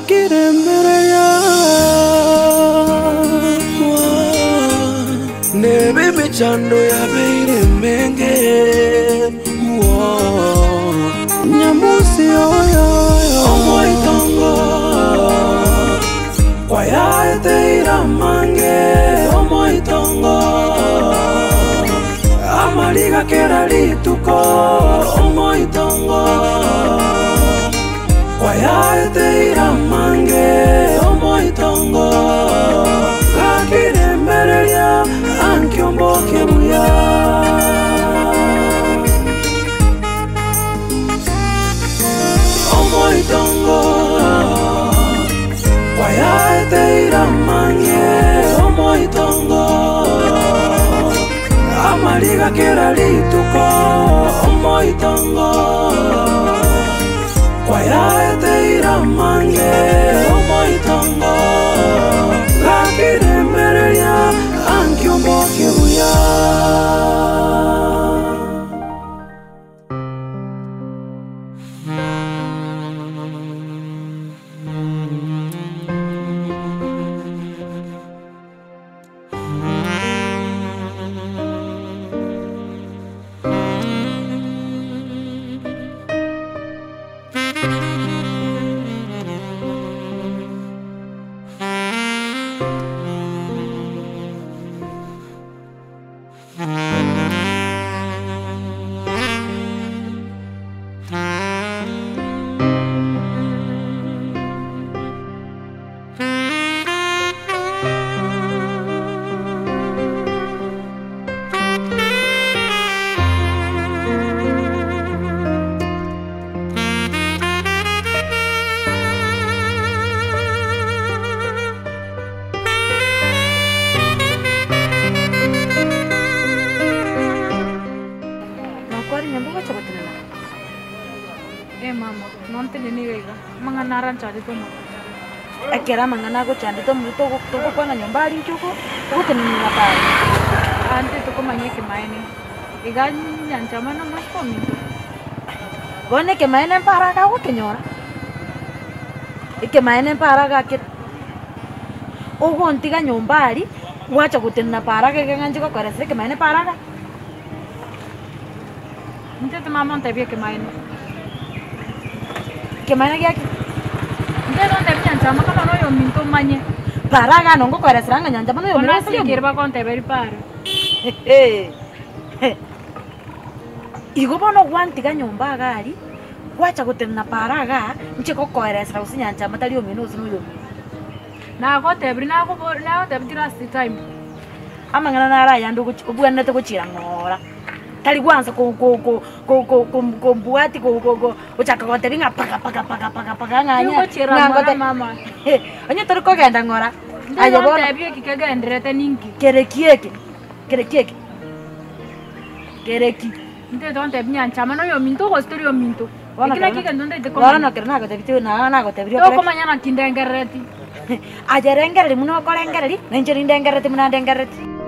Gakiremereria, Nebe emechando yabeire emenge, Nyamusi oyo omoitongo kwayaeteire amange omoitongo amariga kera rituko omoitongo kwayaeteire amange omoitongo gakiremereria ankiomboke buya. Omoitongo kwayaeteire amange omoitongo amariga kera rituko omoitongo kwayaeteire amange omoitongo gakiremereria ankiomboke buya. Nokware nyomba ogocha gotenena? Eh mama, nontenene iga iga, amang'ana aro anchandete omotwe. Ekero amang'ana agochandete omotwe togo- togokwana nyomba aria inki oko ogotenenera para? Aa ntete komanya ekemaene, iga nyanchama na omosike ominto. Bono ekemaene mpara iga agokenyora, ekemaene mpara iga akere ogontiga nyomba aria, gwacha gotenena para iga iga ng'a inche gokoeresera ekemaene para iga. Ntete mama ontebie ekemaene. Ekemaene giaki? Ntete ontebie nyanchama kama noyo ominto omanye. Para iga nongo okoeresera ng'a nyanchama noyo Bono ominto ase tari ekeri ominto. bagonteberi para. Igo bono gwantiga nyomba iga aria, gwacha gotenena para igaa, inche gokoeresera gose nyanchama tari omino gose noyo ominto. Nagotebirie nakobori nagotebitie last time. Amang'ana naro ayande ogochi obwenerete gochiira ng'ora, tari gwansa ko- ko- ko- ko- ko- kom- kombwati ko- ko- ko gochaka gontebia ng'a paga paga paga paga paga ng'a nya Tingochiera ng'a ng'ora ngote mama. onye tori kogenda ng'ora, aye bono Ntontebie eki kegendererete ninki? kere ki eke, kere ki eke, kere ki? Ntete ontebie nyanchama noyo ominto gose tori ominto. Bono Eki naki ekero egento ntaete bono komanya. ekero nagotebitie na nagotebirie okore ki? Tokomanya naki ndengerereti. Aye rengereria buna okorengereria, na inche nindengerereti buna ndengerereti.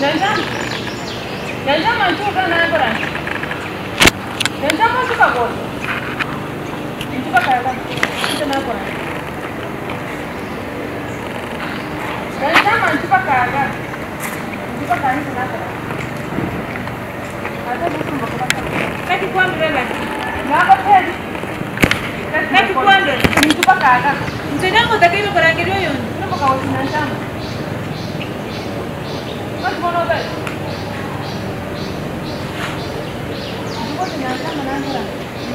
Nyanchama, Nyanchama nchuka naye Nyanchama nchuka gocha. Nchuka kaga. Nchuka naye Nyanchama nchuka kaga. Nchuka kaga nchuka naye Kati kwambire basi. Nako pedi. Kati kwambire. Nchuka kaga. Nche ngotakeire korangeria oyonde. Nchuka kaga Nyanchama. Kati bono basi.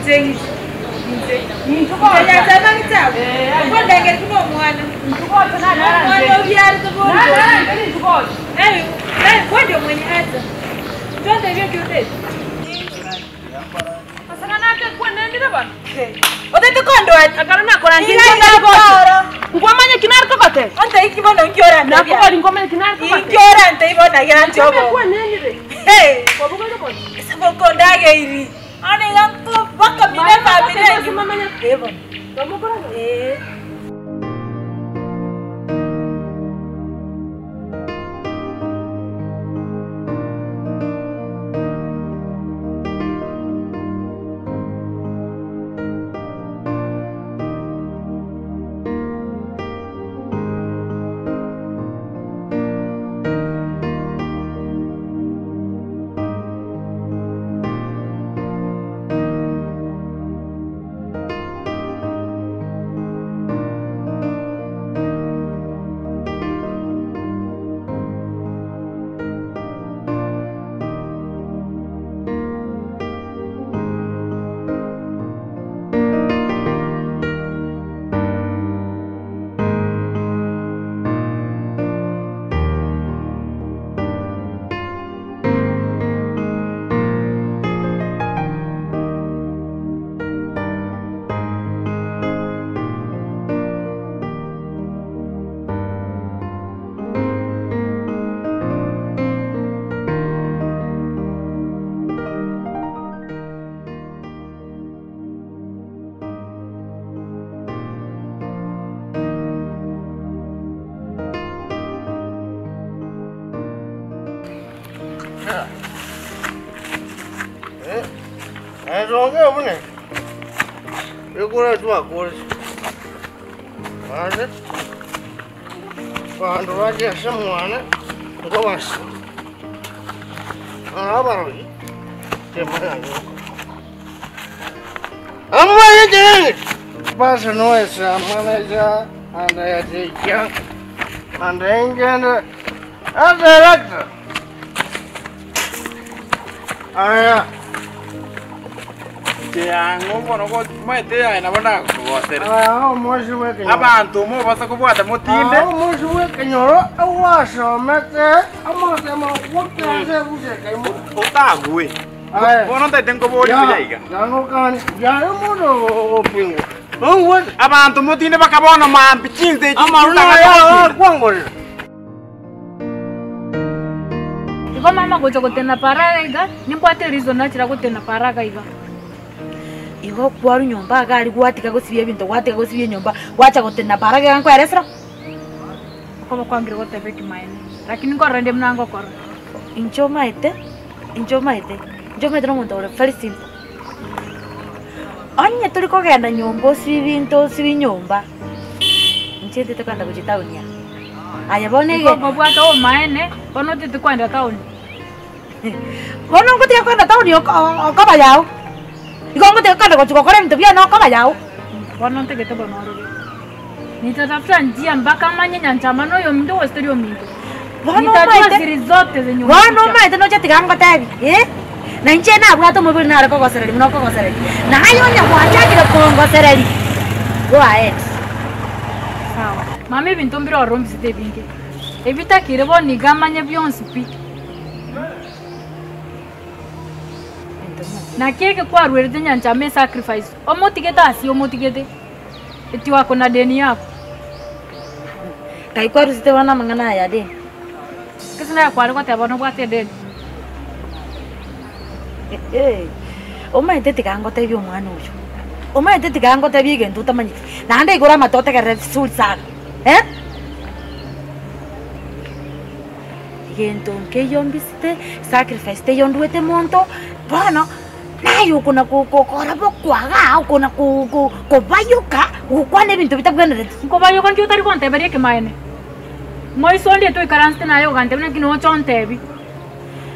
Nche ng'iche. Inche Nyanchama ng'ichabu. Okondangeri buna omwana. Omwana obiarete bori bori. Naye naye wewe ndio mwenye haja. Twende hivyo kiuteti. Otete kondwani. Akaro nakorangia Iga nchio iga Ngwamanya kinari kogote. Onte iki bono nkiora nte. Nakobori ngwamanya kinari kogote. Nkiora nte ibona gira nchobo. Kwenenire. Hey. Kobugo bono. Sabo kondageiri. Ane yanko baka mine familia ngima. Eh bono. Bamukora. Eh. 哎，说这不呢？别过来做过来。啊这，反正这什么呢？我往死。啊，老板，这没啥用。俺们这，八十多是俺们那家，俺那这家，俺这家的，俺这那个。哎呀！ Abantu mubasa kubwata mutinde omusi wekenyoro awasomete amasema wokenze busekemo utagwe bono ntaite nkobori buyaiga yanokani yaye mundu opingwa ongwe abantu mutinde bakabona mambi chinze amaruna yawo kwangorera Iko mama gocha gotena paraga iga nimbwate reason nachira gotena paraga iga. Igo kwaru nyomba agari gwatika gosibia ebinto gwatika gosibia nyomba gwacha gotena paraga gankweresera. Okoba kwangire gotebe kimaene. Lakini ngorora ndi mnango kora. Incho maete, incho maete, incho maete nomonto ore very simple. Onye turi kogenda nyomba osibi ebinto osibi nyomba. Inche ntete kogenda gochia town ya. Aye bono Iko ege, ngobwate omaene bono otete kwenda town. bono ngotiga kogenda town okoba yao. Igo ngotiga kogenda gochia gokora ebinto biane okoba yao. Bono ntegete bono orore. Nitatafuta njia mpaka manye nyanchama noyo minto westeri ominto. Bono Nitajua omaete, siri zote zenye bono umeficha. omaete noche tiga ngotebi, eh? Na inche nabwate omobere nare kogosereri buna okogosereri. Naye onye gwachakire kongosereri. Go ahead. Sawa. Mama ebinto mbire ororo mbisete ebinge. Ebitakire bono iga manye bionsi pi. Naki eke kwarwerete nyanchama esacrifice. Omotigete ase omotigete. Eti wako na deni yako. Kai kwarusete bono amang'ana aya deni. Kese naye kware goteba bono obwate edeni. Omaete tiga ngotebie omwana oyo. Omaete tiga ngotebie egento otamanyeti. Naende igoro amato otegerere vizuri sana. Eh? Egento nkeiyo mbisete, sacrifice teiyo ndwete monto, bono naye okona kokora bokwaga, okona kobayoka, gokwana ebinto bitabwenereti. Nkobayoka nki otari konteberia ekimaene. Moiso ondie toikaransete naye ogantebia naki nocha ontebi.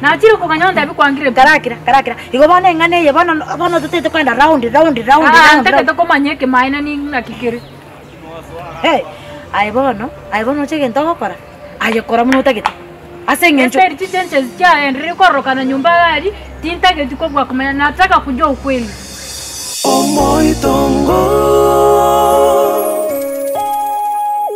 Nachire koganya ontebi kwangire pi. Karakira, karakira. Igo bono eng'ana eye bono bono totete kogenda round round round Ah, round. ntegete round. komanya ekimaene ni naki kere. Hey, aye bono, aye bono oche egento ogokora. Aye kora buna otagete. Ase eng'encho Esther chichenche chiaenderere kororokana nyumba gari tintageti kobua kumanya nataka kujua ukweli. Omoyo Omoitongo.